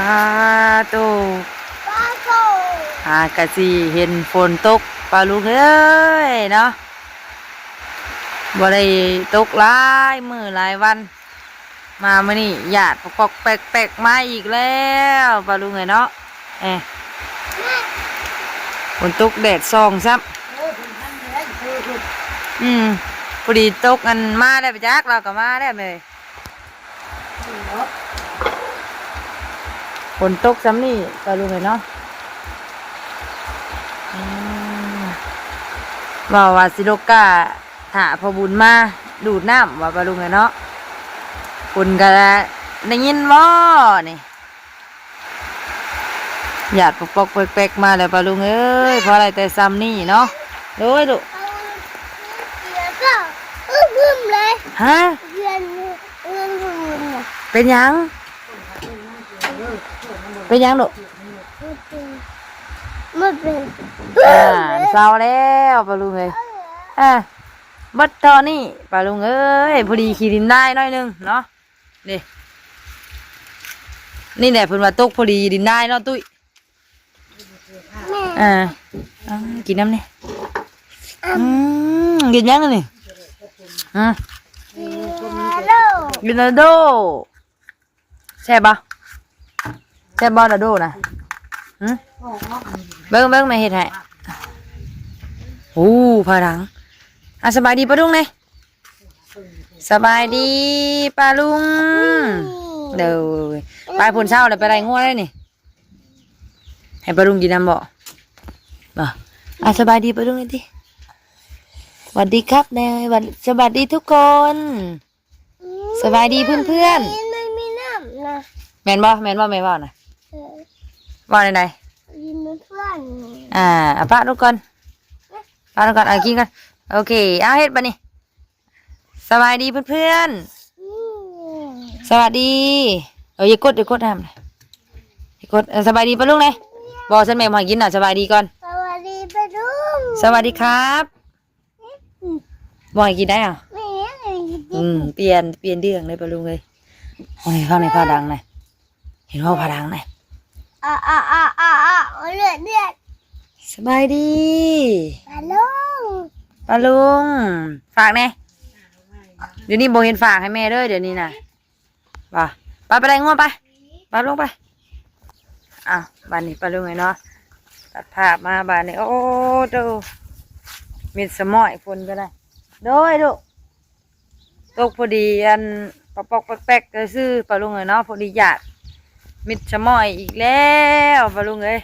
ອາໂຕ ປາໂຕ ຫາກະຊິເຫັນຝົນຕົກ ປ້າລຸງເອີຍເນາະ. ບໍ່ໄດ້ຕົກຫຼາຍມື້ຫຼາຍວັນ ມາມື້ນີ້ຫຍາດປອກໆແປກໆມາອີກແລ້ວ ປ້າລຸງເອີຍເນາະ. ເອີ ຝົນຕົກແດດສ່ອງຊ້ຳ. ອືມ ພໍດີຕົກອັນມາແລ້ວໄປຈັກ ລາວກໍມາແລ້ວແມ່. ຝົນຕົກຊ່ຳນີ້ ປ້າລຸງເອີຍເນາະ. ອືມ ເວົ້າວ່າຊິລົກກ້າຖ້າພໍ່ບຸນມາດູດນ້ຳວ່າ ປ້າລຸງເອີຍເນາະ. ຝົນກໍໄດ້ຍິນບໍ່ນີ້? ຫຍາດປອກໆແປກໆມາແລ້ວ ປ້າລຸງເອີຍ. ພໍໄດ້ແຕ່ຊ່ຳນີ້ເນາະ. ໂດຍລູກ. ຮະ? ເປັນຫຍັງ? ເປັນຫຍັງລູກ? ມັນເປັນ ອ່າ ເຊົາແລ້ວ ປ້າລຸງເອີຍ. ອ່າ ເບິດເທົ່ານີ້ ປ້າລຸງເອີຍ. ພໍດີຂີ້ດິນໄດ້ໜ້ອຍໜຶ່ງເນາະ. ນີ້ ນີ້ແຫຼະເພິ່ນວ່າຕົກພໍດີດິນໄດ້ເນາະຕຸ້ຍ. ແມ່ ອ່າ ເອົາກິນນ້ຳນີ້. ອືມ ກິນຫຍັງອັນນີ້? ຮະ? ກິນໂດໂດ. ແຊບບໍ່? ແຊບບໍ່ໂດໂດນະ? ຫຶ? ເບິ່ງ ເບິ່ງແມ່ເຮັດໃຫ້. ໂອ້ ພາດັງ. ອ່າ ສະບາຍດີປ້າລຸງແດ່. ສະບາຍດີປ້າລຸງ. ໂດຍ ໄປພຸ້ນເຊົ້າແລ້ວ ໄປໄລ່ງົວໄດ້ນີ້. ໃຫ້ປ້າລຸງກິນນ້ຳບໍ່? ບໍ່. ອ່າ ສະບາຍດີປ້າລຸງແດ່ຕິ. ສະຫວັດດີຄັບແດ່. ສະຫວັດດີທຸກຄົນ. ສະບາຍດີເພື່ອນໆ. ມັນມີນ້ຳນະ. ແມ່ນບໍ່? ແມ່ນບໍ່ແມ່ເວົ້ານະ? ເອີ ເວົ້າແນວໃດ? ກິນເພື່ອນ. ອ່າ ເອົາປະລູກກ່ອນ. ປະລູກກ່ອນ. ເອົາກິນກ່ອນ. ໂອເຄ ເອົາເຮັດບາດນີ້. ສະບາຍດີເພື່ອນໆ. ອືມ ສະຫວັດດີ. ເອີ ຢ່າກົດ ຢ່າກົດຫ້າມ ຢ່າກົດ. ເອີ ສະບາຍດີປ້າລຸງແດ່. ບໍ່ ຊັ້ນແມ່ບໍ່ໃຫ້ກິນນະ. ສະບາຍດີກ່ອນ. ສະຫວັດດີປ້າລຸງ. ສະຫວັດດີຄັບ. ອືມ ບໍ່ໃຫ້ກິນໄດ້ເອົາ. ແມ່ໃຫ້ກິນ. ອືມ ປ່ຽນ ປ່ຽນເລື່ອງເລີຍປ້າລຸງເອີຍ. ໂອ້ຍ ຟັງໃນພາດັງນະ. ເຫັນບໍ່ພາດັງນະ? ອາ ອາ ອາ ອາ ອາ ເລືອດ ເລືອດ. ສະບາຍດີປ້າລຸງ. ປ້າລຸງ ຝາກແດ່. ດຽວນີ້ບໍ່ເຫັນຝາກໃຫ້ແມ່ເດີ ດຽວນີ້ນະ. ວ່າ ໄປ ໄປໄລ່ງົວໄປ. ປ້າລຸງໄປ. ອ້າວ ບາດນີ້ປ້າລຸງເອີຍເນາະ. ຕັດພາບມາບາດນີ້. ໂອ້ໂຕ ມິດສະມ້ອຍ ຝົນກໍໄດ້. ໂດຍລູກ. ຕົກພໍດີ ອັນ ປະປອກແປກໆຊື່ໆ ປ້າລຸງເອີຍເນາະ. ພໍດີຢາກມິດສະມ້ອຍອີກແລ້ວ ປ້າລຸງເອີຍ.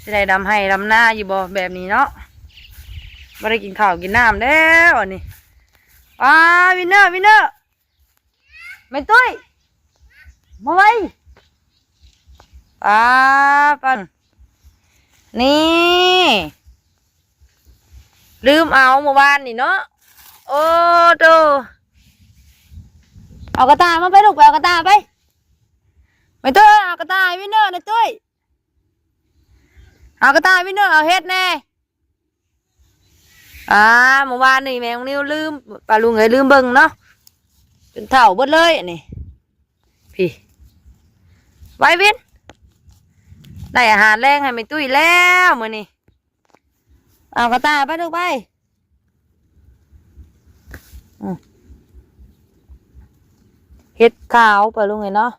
ຊິໄດ້ດຳໄຮ່ດຳນາຢູ່ບໍ່ແບບນີ້ເນາະ? ບໍ່ໄດ້ກິນເຂົ້າກິນນ້ຳແລ້ວອັນນີ້. ອ້າ ວິນເນີ ວິນເນີ ແມ່ຕຸ້ຍ ມາໄວ. ປ້າ ປ້າ ນີ້ ລືມເອົາມື້ວານນີ້ເນາະ. ໂອ້ໂຕ ເອົາກະຕ່າມາໄປລູກ ໄປເອົາກະຕ່າໄປ. ແມ່ຕຸ້ຍ ເອົາກະຕ່າໃຫ້ວິນເນີແດ່ຕຸ້ຍ. ເອົາກະຕ່າໃຫ້ວິນເນີ ເອົາເຫັດແດ່. ອາ ມື້ວານນີ້ແມ່ນ້ອງນິວລືມ ປ້າລຸງເອີຍ ລືມເບິ່ງເນາະ. ຈົນເຖົ້າເບິດເລີຍອັນນີ້. ພີ້ ໄວວິນ ໄດ້ອາຫານແລງໃຫ້ແມ່ຕຸ້ຍແລ້ວມື້ນີ້. ເອົາກະຕ່າໄປລູກໄປ. ອືມ ເຫັດຂາວ ປ້າລຸງເອີຍເນາະ.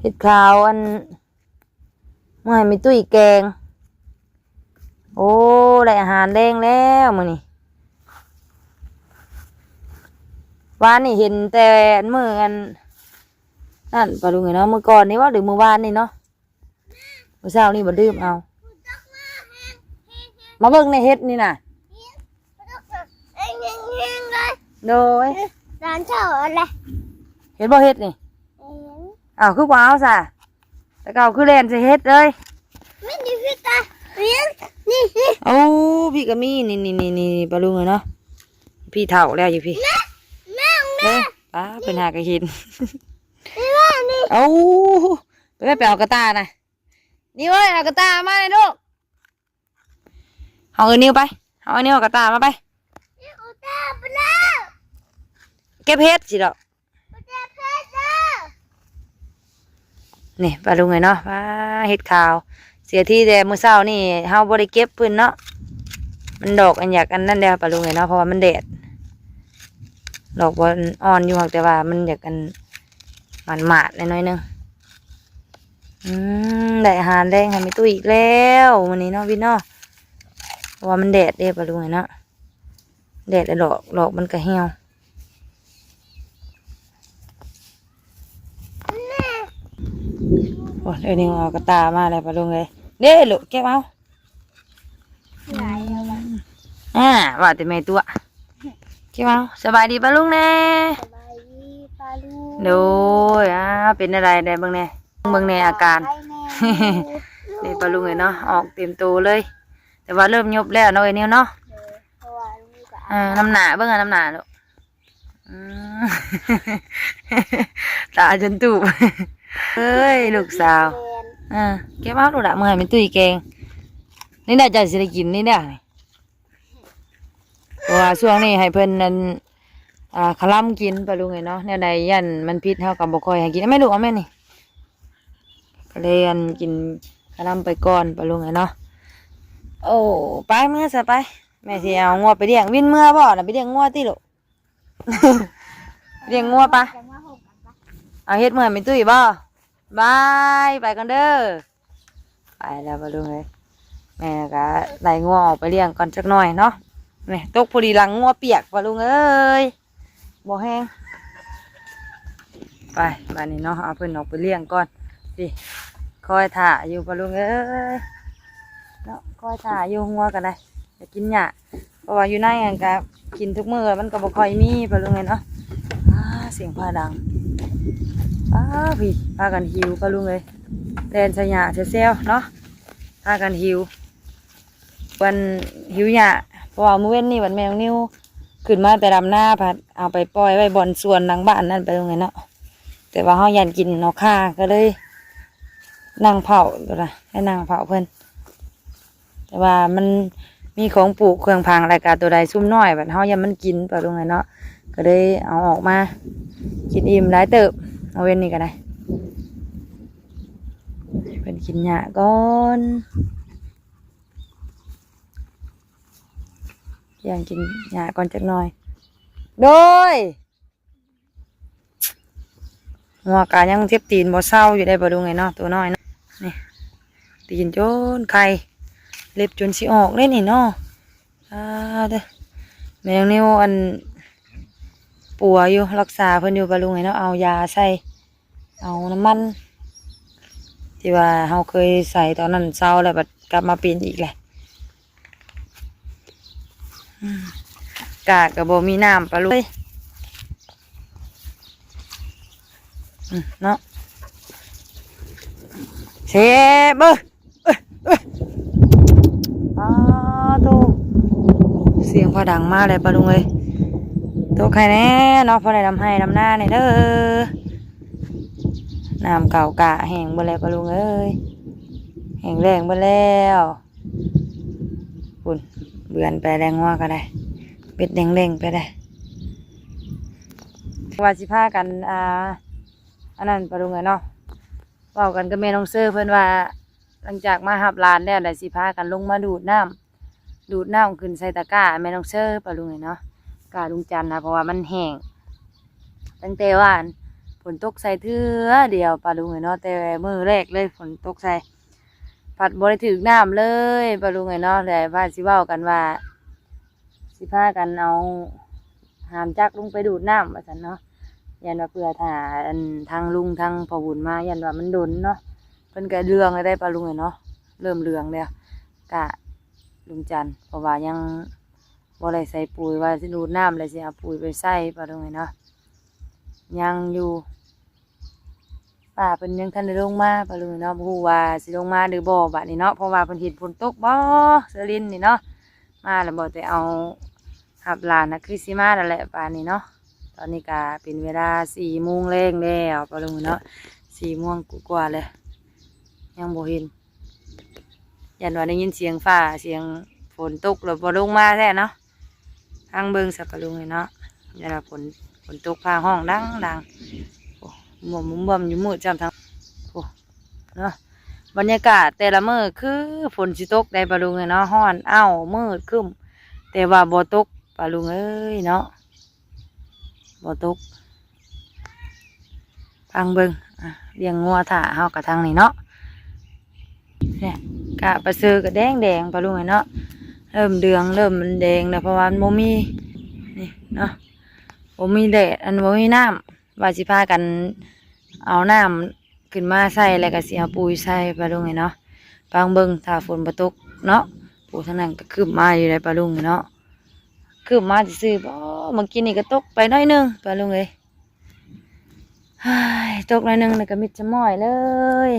ເຫັດຂາວ ອັນ ເມື່ອໃຫ້ແມ່ຕຸ້ຍແກງ. ໂອ້ ໄດ້ອາຫານແລງແລ້ວມື້ນີ້. ວານນີ້ເຫັນແຕ່ອັນມື້ອັນນັ້ນ ປ້າລຸງເອີຍເນາະ. ມື້ກ່ອນນີ້ບໍ່ ຫຼືມື້ວານນີ້ເນາະ? ມື້ເຊົ້ານີ້ບໍ່ ລືມເອົາ. ມາເບິ່ງໃນເຫັດນີ້ນະ. ໂດຍ ຕອນເຊົ້າຫັ້ນແຫຼະ. ເຫັນບໍ່ເຫັດນີ້? ເຫັນ. ອ້າວ ຄືບໍ່ເອົາຊະ? ແຕ່ເກົ່າຄືແລ່ນໃສ່ເຫັດເລີຍ. ມີຢູ່ພີ້ກະມີ ນີ້ ນີ້. ໂອ້ ພີ້ກະມີ ນີ້ໆໆໆ ປ້າລຸງເອີຍເນາະ. ພີ້ເຖົ້າແລ້ວຢູ່ພີ້. ແມ່ ແມ່ ເບິ່ງ ປ້າ ເພິ່ນຫາກະເຫັນ. ນີ້ ນີ້. ໂອ້ ໄປ ໄປເອົາກະຕ່ານະ. ນີ້ເວີ້ຍ ເອົາກະຕ່າມາໃຫ້ລູກ. ເຮົາເອີ້ນນິວໄປ ເຮົາເອີ້ນນິວເອົາກະຕ່າມາໄປ. ເກັບເຫັດຊິດອກ. ເກັບເຫັດເດີ. ເກັບເຫັດເດີ. ນີ້ ປ້າລຸງເອີຍເນາະ ວ້າ ເຫັດຂາວ ເສຍທີແຕ່ມື້ເຊົ້ານີ້ເຮົາບໍ່ໄດ້ເກັບເພິ່ນເນາະ ມັນດອກອັນຢາກອັນນັ້ນແລ້ວ ປ້າລຸງເອີຍເນາະ ເພາະວ່າມັນແດດ ດອກບໍ່ອ່ອນຢູ່ ແຕ່ວ່າມັນຢາກອັນໝາດໆແດ່ໜ້ອຍໜຶ່ງ. ອືມ ໄດ້ອາຫານແລງໃຫ້ແມ່ຕຸ້ຍອີກແລ້ວມື້ນີ້ເນາະ ວິນເນາະ ເພາະວ່າມັນແດດເດ້ ປ້າລຸງເອີຍເນາະ ແດດແລ້ວດອກ ດອກມັນກະຫ່ຽວ. ໂອ້ຍ ເອີ ນີ້ເອົາກະຕ່າມາແລ້ວ ປ້າລຸງເອີຍ ເດ້ລູກ ເກັບເອົາ ຫຼາຍແລ້ວ ອືມ ອ່າ ວ່າແຕ່ແມ່ຕົວະ ເກັບເອົາ. ສະບາຍດີປ້າລຸງແດ່ ສະບາຍດີປ້າລຸງ ໂດຍ ອ່າ ເປັນແນວໃດແດ່ ເບິ່ງແດ່ ເບິ່ງແດ່ອາການ ສະບາຍແດ່ ນີ້ປ້າລຸງເອີຍເນາະ ອອກເຕັມໂຕເລີຍ ແຕ່ວ່າເລີ່ມຍຸບແລ້ວເນາະ ເອີຍນິວເນາະ ໂດຍ ເພາະວ່າມັນກະ ເອີ ນ້ຳໜ້າ ເບິ່ງ ນ້ຳໜ້າລູກ ອືມ ຕາຈົນຕູບ ເອີຍ ລູກສາວ ເອີ ເກັບເອົາລູກຫຼະ ເມື່ອໃຫ້ແມ່ຕຸ້ຍແກງ ນີ້ນະ ເຈົ້າຊິໄດ້ກິນນີ້ນະ ເພາະວ່າຊ່ວງນີ້ໃຫ້ເພິ່ນນັ້ນ ອ່າ ຄະລຳກິນ ປ້າລຸງເອີຍເນາະ ແນວໃດຢ້ານມັນຜິດ ເຮົາກໍບໍ່ຄ່ອຍໃຫ້ກິນ ເອົາແມ່ລູກ ເອົາແມ່ນີ້ ກໍເລີຍອັນກິນຄະລຳໄປກ່ອນ ປ້າລຸງເອີຍເນາະ. ໂອ້ ໄປເມືອຊະໄປ ແມ່ຊິເອົາງົວໄປລ້ຽງ ວິນເມືອບໍ່ນະ ໄປລ້ຽງງົວຕິລູກ ລ້ຽງງົວປະ ເອົາເຮັດເມືອໃຫ້ແມ່ຕຸ້ຍບໍ່? ບາຍ ໄປກ່ອນເດີ ໄປແລ້ວປ້າລຸງເອີຍ ແມ່ກະໄລ່ງົວອອກໄປລ້ຽງກ່ອນຈັກໜ້ອຍເນາະ ນີ້ຕົກພໍດີຫຼັງງົວປຽກ ປ້າລຸງເອີຍ ບໍ່ແຮງ ໄປ ບາດນີ້ເນາະ ເອົາເພິ່ນອອກໄປລ້ຽງກ່ອນ ຊິ ຄອຍຖ້າຢູ່ ປ້າລຸງເອີຍ ເນາະ ຄອຍຖ້າຢູ່ ງົວກໍໄດ້ ຢາກກິນຫຍ້າ ເພາະວ່າຢູ່ໃນຫັ້ນກະກິນທຸກມື້ ມັນກໍບໍ່ຄ່ອຍມີ ປ້າລຸງເອີຍເນາະ. ອ້າ ສຽງຟ້າດັງ ປ້າ ພີ້ ພາກັນຫິວ ປ້າລຸງເອີຍ ແລ່ນໃສ່ຫຍ້າແຊວໆເນາະ ພາກັນຫິວ ເພິ່ນຫິວຫຍ້າ ເພາະວ່າມື້ເວັນນີ້ບັດແມ່ນ້ອງນິວຂຶ້ນມາແຕ່ດຳນາ ພັດເອົາໄປປ່ອຍໄວ້ບ່ອນສວນຫຼັງບ້ານນັ້ນ ປ້າລຸງເອີຍເນາະ ແຕ່ວ່າເຮົາຢ້ານກິນເນາະຄ່າ ກໍເລີຍນັ່ງເຝົ້າ ໃຫ້ນັ່ງເຝົ້າເພິ່ນ. ແຕ່ວ່າມັນມີຂອງປູກເຄື່ອງຜັງ ແລ້ວກະໂຕໃດຊຸ່ມນ້ອຍ ບັດເຮົາຢ້ານມັນກິນ ປ້າລຸງເອີຍເນາະ ກໍເລີຍເອົາອອກມາກິນອີ່ມຫຼາຍເຕີບ ເອົາເວັນນີ້ກໍໄດ້ ໃຫ້ເພິ່ນກິນຫຍ້າກ່ອນ ຍ່າງກິນຫຍ້າກ່ອນຈັກໜ້ອຍ ໂດຍ. ງົວກະຍັງເຈັບຕີນບໍ່ເຊົາຢູ່ໄດ໋ ປ້າລຸງເອີຍເນາະ ໂຕນ້ອຍເນາະ ນີ້ ຕີນຈົນໄຂ່ ເລັບຈົນຊິອອກເດ້ນີ້ເນາະ ອາ ເດີ ແມ່ນ້ອງນິວອັນປົວຢູ່ ລັກສາເພິ່ນຢູ່ ປ້າລຸງເອີຍເນາະ ເອົາຢາໃສ່ ເອົານ້ຳມັນທີ່ວ່າເຮົາເຄີຍໃສ່ຕອນນັ້ນເຊົາແລ້ວ ບັດກັບມາເປັນອີກແຫຼະ. ອືມ ກະ ກະບໍ່ມີນ້ຳປາລຸງເອີຍ ອືມ ເນາະ ເຊບເອີຍ ເອີຍ ເອີຍ ປາໂທ້ ສຽງຟ້າດັງມາແລ້ວປາລຸງເອີຍ ຕົກໃຫ້ແດ່ເນາະ ພໍໄດ້ດຳໄຮ່ດຳນາແດ່ເດີ ນ້ຳເຂົ້າກະແຫ້ງເບິດແລ້ວປາລຸງເອີຍ ແຫ້ງແລ້ງເບິດແລ້ວ. ພຸ້ນ ເບືອນໄປແລ້ວ ງົວກໍໄດ້ ເບັດແດງໆໄປໄດ້ ວ່າຊິພາກັນ ອ່າ ອັນນັ້ນປາລຸງເອີຍເນາະ ເວົ້າກັນກັບແມ່ນ້ອງເຊີເພິ່ນວ່າ ຫຼັງຈາກມາຮັບຫຼານແລ້ວ ແລ້ວຊິພາກັນລົງມາດູດນ້ຳ ດູດນ້ຳຂຶ້ນໃສ່ຕະກ້າ ແມ່ນ້ອງເຊີປາລຸງເອີຍເນາະ ກ້າລຸງຈັນນະ ເພາະວ່າມັນແຫ້ງ ຕັ້ງແຕ່ວານ ຝົນຕົກໃສ່ເທື່ອດຽວປາລຸງເອີຍເນາະ ແຕ່ມື້ແລກເລີຍຝົນຕົກໃສ່ ພັດບໍ່ໄດ້ຖືກນ້ຳເລີຍປາລຸງເອີຍເນາະ ແລ້ວວ່າຊິເວົ້າກັນວ່າ ຊິພາກັນເອົາຫາມຈັກລົງໄປດູດນ້ຳວ່າຊັ້ນເນາະ ຢ້ານວ່າເພື່ອຖ້າ ອັນ ທາງລຸງທາງພໍ່ບຸນມາ ຢ້ານວ່າມັນດົນເນາະ ເພິ່ນກະເຫຼືອງແລ້ວໄດ໋ປາລຸງເອີຍເນາະ ເລີ່ມເຫຼືອງແລ້ວ ກະລຸງຈັນ ເພາະວ່າຍັງບໍ່ໄດ້ໃສ່ປຸ໋ຍ ວ່າຊິດູດນ້ຳແລ້ວຊິເອົາປຸ໋ຍໄປໃສ່ປາລຸງເອີຍເນາະ ຍັງຢູ່ ປ້າເພິ່ນຍັງທັນໄດ້ລົງມາປາລຸງເນາະ ບໍ່ຮູ້ວ່າຊິລົງມາຫຼືບໍ່ບາດນີ້ເນາະ ເພາະວ່າເພິ່ນເຫັນຝົນຕົກບໍ່ ເຊີລິນນີ້ເນາະ ມາແລ້ວບໍ່ ແຕ່ເອົາຮັບຫຼານນະ ຄືຊິມາແລ້ວແຫຼະບາດນີ້ເນາະ ຕອນນີ້ກະເປັນເວລາສີ່ໂມງແລງແລ້ວປາລຸງເນາະ ສີ່ໂມງກວ່າໆແລ້ວ ຍັງບໍ່ເຫັນ ຢ້ານວ່າໄດ້ຍິນສຽງຟ້າສຽງຝົນຕົກແລ້ວບໍ່ລົງມາແທ້ເນາະ. ຟັງເບິ່ງຊະປາລຸງເອີຍເນາະ ຢ້ານວ່າຝົນ ຝົນຕົກຟ້າຮ້ອງດັງໆ ໂອ້ ໝ້ວມໆຢູ່ມືດຈ້ຳທາງ ໂອ້ ເນາະ. ບັນຍາກາດແຕ່ລະມື້ຄືຝົນຊິຕົກໄດ໋ປ້າລຸງເອີຍເນາະ, ຮ້ອນອ້າວ ມືດຄຶ້ມ ແຕ່ວ່າບໍ່ຕົກປ້າລຸງເອີຍເນາະ, ບໍ່ຕົກ. ຟັງເບິ່ງ ອ່າ ລ້ຽງງົວຖ້າເຮົາກະທາງນີ້ເນາະ. ນີ້ ກະປາເຊີກະແດງໆ ປ້າລຸງເອີຍເນາະ, ເລີ່ມເຫຼືອງ ເລີ່ມແດງແລ້ວ ເພາະວ່າມັນບໍ່ມີ ນີ້ເນາະ ບໍ່ມີແດດ ອັນ ບໍ່ມີນ້ຳ ວ່າຊິພາກັນເອົານ້ຳຂຶ້ນມາໃສ່ ແລ້ວກະຊິເອົາປຸຍໃສ່ປ້າລຸງເອີຍເນາະ. ຟັງເບິ່ງ ຖ້າຝົນບໍ່ຕົກເນາະ. ໂອ້ ທາງນັ້ນກະຄຶ້ມມາຢູ່ໄດ໋ປ້າລຸງເນາະ, ຄຶ້ມມາຊື່ໆບໍ? ເມື່ອກີ້ນີ້ກະຕົກໄປໜ້ອຍໜຶ່ງປ້າລຸງເອີຍ. ເຮີ້ຍ ຕົກໜ້ອຍໜຶ່ງແລ້ວກະມິດຈະມ້ອຍເລີຍ.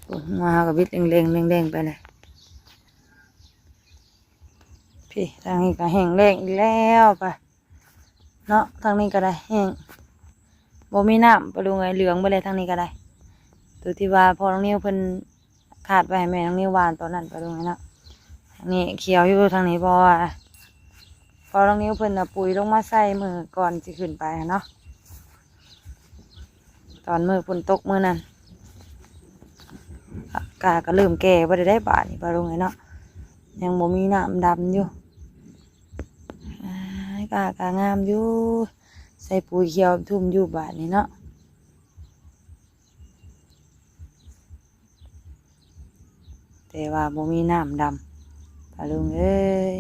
ໂອ້ ງົວເຮົາກະບິດແລ່ງໆ ແລ່ງໆ ໄປແລ້ວ. ພີ້ ທາງນີ້ກະແຫ້ງແລ້ງອີກແລ້ວປະເນາະ, ທາງນີ້ກະໄດ້ແຫ້ງ ບໍ່ມີນ້ຳປ້າລຸງເອີຍ, ເຫຼືອງເບິດແລ້ວທາງນີ້ກະໄດ້. ໂຕທີ່ວ່າພໍ່ນ້ອງນິວເພິ່ນ ຄາດໄວ້ໃຫ້ແມ່ນ້ອງນິວຫວ່ານຕອນນັ້ນໄປລົງໃຫ້ເນາະ. ທາງນີ້ຂຽວຢູ່ທາງນີ້ ເພາະວ່າພໍ່ນ້ອງນິວເພິ່ນເອົາປຸຍລົງມາໃສ່ມື້ກ່ອນຊິຂຶ້ນໄປຫັ້ນເນາະ, ຕອນມື້ຝົນຕົກມື້ນັ້ນ. ກ້າກໍເລີ່ມແກ່ເບິດແລ້ວເດ້ບາດນີ້ ປ້າລຸງເອີຍເນາະ, ຍັງບໍ່ມີນ້ຳດຳຢູ່. ອ້າຍ ກ້າກໍງາມຢູ່ ໃສ່ປຸຍຂຽວທຸ່ມຢູ່ບາດນີ້ເນາະ. ແຕ່ວ່າບໍ່ມີນ້ຳດຳ ປ້າລຸງເອີຍ.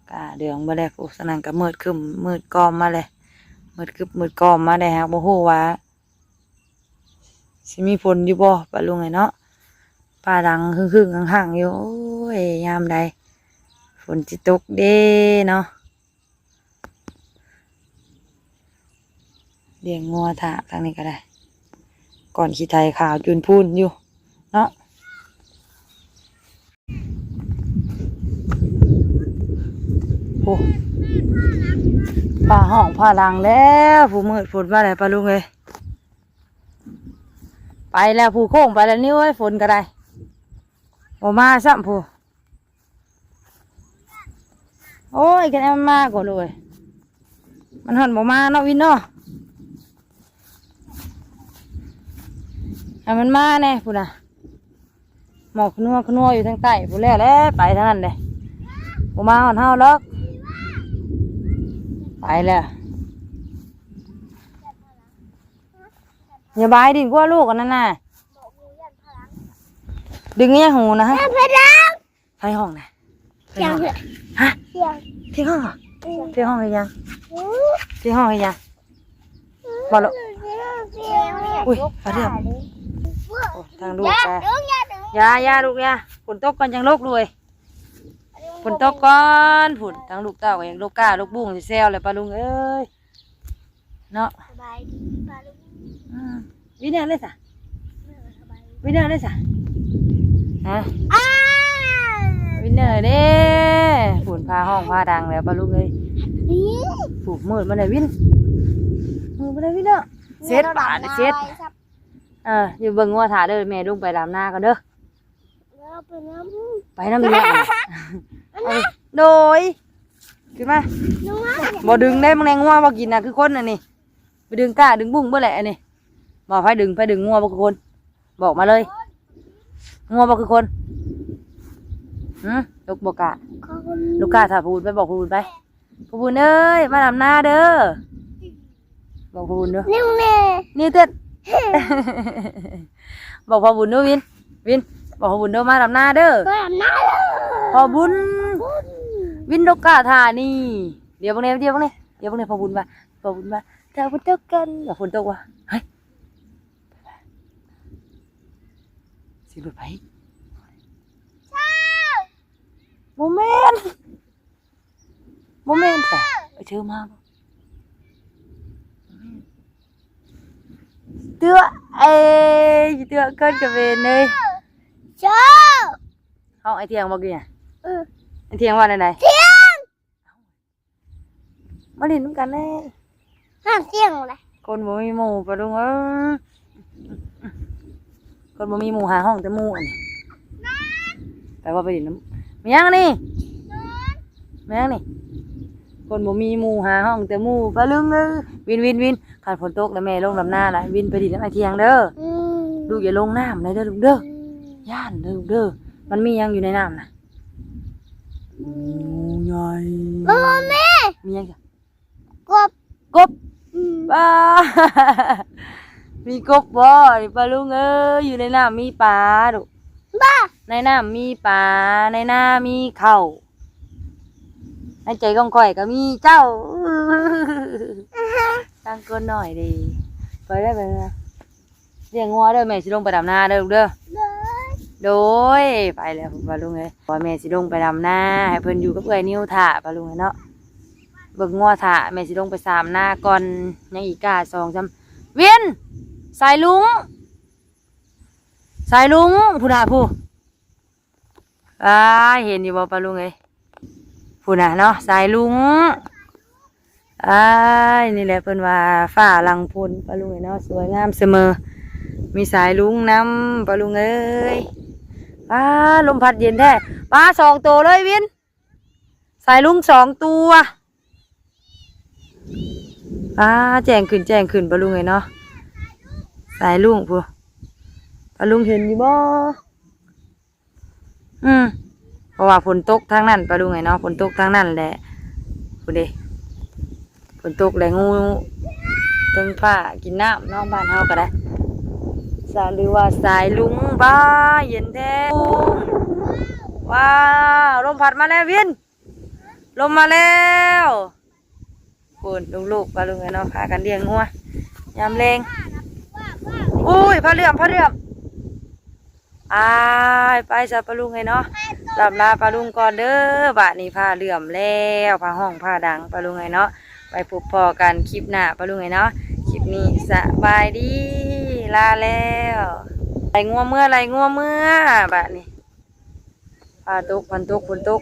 ກ້າເຫຼືອງເບິດແລ້ວ ຜູ້ສະນັ້ນກໍມືດຄຶ້ມມືດກ້ອມມາແລ້ວ, ມືດຄຶບມືດກ້ອມມາແລ້ວ. ຫາກບໍ່ຮູ້ວ່າຊິມີຝົນຢູ່ບໍ່ ປ້າລຸງເອີຍເນາະ. ຟ້າດັງຮຶ່ງໆຮັງໆຢູ່. ໂອ້ຍ ຍາມໃດຝົນຊິຕົກເດ້ເນາະ. ລ້ຽງງົວຖ້າທາງນີ້ກໍໄດ້ ກ້ອນຂີ້ໄຖຂາວຈູນພູນຢູ່ເນາະ. ໂອ້ ຟ້າຮ້ອງຟ້າດັງແລ້ວ ຜູ້ມືດຝົນມາແລ້ວ ປ້າລຸງເອີຍ. ໄປແລ້ວ ຜູ້ໂຄ້ງໄປແລ້ວ ນິວເອີຍ. ຝົນກໍໄດ້ບໍ່ມາຊ້ຳ ຜູ້ ໂອ້ຍ ຄັນໃຫ້ມັນມາກ່ອນລູກເອີຍ, ມັນຮອດບໍ່ມາເນາະ ວິນເນາະ. ໃຫ້ມັນມາແດ່ພຸ້ນນະ, ໝອກຂະນົວຂະນົວຢູ່ທາງໃຕ້ພຸ້ນແລ້ວແຫຼະ, ໄປທາງນັ້ນເດ້ ບໍ່ມາຮອດເຮົາດອກ. ໄປແລ້ວ. ຢ່າບາຍດິນກວ່າລູກອັນນັ້ນນະ. ດຶງອີຫຍັງຫູນະ? ໄຟຮ້ອງນະ. ພຽງ ຮະ? ພຽງ ພຽງຮ້ອງຫວາ? ອືມ ພຽງຮ້ອງເຮັດຫຍັງ? ອືມ ພຽງຮ້ອງເຮັດຫຍັງ? ບໍ່ລູກ. ອຸ້ຍ ຟ້າເດືອມ. ໂອ້ ທາງລູກກະ ຢ່າ ຢ່າລູກ ຢ່າ. ຝົນຕົກກ່ອນຈັ່ງລຸກລູກເອີຍ, ຝົນຕົກກ່ອນ. ພຸ້ນ ທາງລູກເຕົ້າກໍຍັງລຸກກ້າລຸກບຸ້ງແຊວແລ້ວ ປ້າລຸງເອີຍ. ເນາະ. ສະບາຍດີປ້າລຸງ. ອືມ ວິນເນີເດ້ສະ? ເອີ ສະບາຍດີ. ວິນເນີເດ້ສະ? ຮະ? ອ້າ ວິນເນີເດ້. ພຸ້ນ ຟ້າຮ້ອງຟ້າດັງແລ້ວປ້າລຸງເອີຍ. ນີ້ ພຸ້ນ ມືດມາແລ້ວວິນ, ມືດມາແລ້ວວິນເນາະ. ເສັດບາດນີ້ ເສັດ. ເອີ ຢູ່ເບິ່ງງົວຖ້າເດີ, ແມ່ລົງໄປດຳນາກ່ອນເດີ. ເອົາໄປນຳ ໄປນຳອີກແລ້ວ. ໂດຍ ຂຶ້ນມາ. ບໍ່ດຶງໄດ້ ມຶງແນ່. ງົວບໍ່ກິນນະ ຄືຄົນອັນນີ້. ໄປດຶງກ້າດຶງບຸ້ງເບິດແຫຼະອັນນີ້. ບໍ່ ໃຜດຶງ ໃຜດຶງ? ງົວບໍ່ຄືຄົນ? ບອກມາເລີຍ. ງົວບໍ່ຄືຄົນ? ຫື? ລູກບໍ່ກ້າ. ລູກກ້າ ຖ້າພູນ ໄປບອກພູນໄປ. ພໍ່ບຸນເອີຍ ມາດຳນາເດີ. ບອກພໍ່ບຸນເດີ. ນິວແນ່ ນິວເຕັ້ນ. ບອກພໍ່ບຸນເດີ ວິນ. ວິນ ບອກພໍ່ບຸນເດີ ມາດຳນາເດີ. ມາດຳນາເດີ ພໍ່ບຸນ. ບຸນ ວິນ ລູກກ້າ ທ່ານີ້. ດຽວເບິ່ງແນ່ ດຽວເບິ່ງແນ່ ດຽວເບິ່ງແນ່. ພໍ່ບຸນວ່າ ພໍ່ບຸນວ່າ ຖ້າຝົນຕົກກັນ ວ່າຝົນຕົກວ່າ. ເຮີ້ຍ ຊິລົດໄປ. ບໍ່ແມ່ນ. ບໍ່ແມ່ນແທ້. ເອີ ເຈີມາບໍ່? ເຕືອ ເອີຍ ເຕືອເກີນກະເວນເລີຍ. ເຈົ້າ ຫ້ອງໄອ້ທ່ຽງບໍ່ກີ້ນະ? ເອີ ໄອ້ທ່ຽງວ່າແນວໃດ? ທ່ຽງ ມາຫຼິ້ນນຳກັນແດ່. ຫ້າມສຽງເດ້. ຄົນບໍ່ມີໝູ່ ປ້າລຸງເອີຍ. ຄົນບໍ່ມີໝູ່ ຫາຫ້ອງແຕ່ໝູ່ອັນນີ້. ໄປວ່າໄປຫຼິ້ນນຳ ແມ່ນຫຍັງນີ້? ແມ່ນຫຍັງນີ້? ຄົນບໍ່ມີໝູ່ຫາຮ້ອງແຕ່ໝູ່ ປາລຸງເອີຍ. ວິນ ວິນ ວິນ ຄັນຝົນຕົກແລ້ວແມ່ລົງດຳນາລະ ວິນໄປດິນນຳອ້າຍທ່ຽງເດີ. ອືມ ລູກຢ່າລົງນ້ຳເດີລູກເດີ. ອືມ ຢ້ານເດີລູກເດີ. ມັນມີຫຍັງຢູ່ໃນນ້ຳນະ? ໂອ້ ໃຫຍ່. ບໍ່ ບໍ່ ແມ່ ມີຫຍັງ? ກົບ ກົບ. ອືມ ວ້າ ມີກົບບໍ່? ນີ້ປາລຸງເອີຍ ຢູ່ໃນນ້ຳມີປາລູກ. ບໍ່ ໃນນ້ຳມີປາ ໃນນາມີເຂົ້າ ໃນໃຈຂອງຂ້ອຍກໍມີເຈົ້າ. ຕັ້ງຄົນໜ້ອຍເດ້. ໄປໄດ້ໄປນະ. ລ້ຽງງົວເດີ ແມ່ຊິລົງໄປດຳນາເດີລູກເດີ. ໂດຍ ໂດຍ ໄປແລ້ວປາລຸງເອີຍ. ວ່າແມ່ຊິລົງໄປດຳນາ ໃຫ້ເພິ່ນຢູ່ກັບເອື້ອຍນິວຖ້າ ປາລຸງເອີຍເນາະ. ເບິ່ງງົວຖ້າ ແມ່ຊິລົງໄປສາມນາກ່ອນ. ຍັງອີກກ້າສອງສາມ ວິນ ສາຍລຸງ ສາຍລຸງ ພຸ້ນນະ ພຸ້ນ. ອ້າຍ ເຫັນຢູ່ບໍ່ປາລຸງເອີຍ? ພຸ້ນນະເນາະ ສາຍລຸງ. ອ້າຍ ນີ້ແຫຼະເພິ່ນວ່າຟ້າຫຼັງຝົນປາລຸງເອີຍເນາະ ສວຍງາມສະເໝີ. ມີສາຍລຸງນຳປາລຸງເອີຍ. ປ້າ ລົມພັດເຢັນແທ້. ປ້າ ສອງໂຕເລີຍວິນ ສາຍລຸງສອງຕົວ. ປ້າ ແຈ້ງຂຶ້ນ ແຈ້ງຂຶ້ນປາລຸງເອີຍເນາະ. ສາຍລຸງພຸ້ນ ປາລຸງເຫັນຢູ່ບໍ່? ອືມ ເພາະວ່າຝົນຕົກທາງນັ້ນປາລຸງເອີຍເນາະ ຝົນຕົກທາງນັ້ນແຫຼະ. ພຸ້ນເດ້ ຝົນຕົກແລ້ວ ງູເທິງຟ້າກິນນ້ຳເນາະ ບ້ານເຮົາກໍໄດ້. ສາ ຫຼືວ່າສາຍລຸງ. ປ້າ ເຢັນແທ້. ວ້າວ ລົມພັດມາແລ້ວວິນ ລົມມາແລ້ວ. ພຸ້ນ ລູກໆ ປາລຸງເອີຍເນາະ ພາກັນລ້ຽງງົວຍາມແລງ. ໂອ້ຍ ຜ້າເຫຼື້ອມ ຜ້າເຫຼື້ອມ. ອ້າຍ ໄປຊະປາລຸງເອີຍເນາະ ລ່ຳລາປາລຸງກ່ອນເດີ. ບາດນີ້ຜ້າເຫຼື້ອມແລ້ວ ຜ້າຮ້ອງຜ້າດັງປາລຸງເອີຍເນາະ. ໄປພົບພໍ້ກັນຄລິບໜ້າປາລຸງເອີຍເນາະ. ຄລິບນີ້ສະບາຍດີ ລາແລ້ວ. ໄລ່ງົວເມືອ ໄລ່ງົວເມືອ ບາດນີ້. ຟ້າຕົກ ຝົນຕົກ ຝົນຕົກ.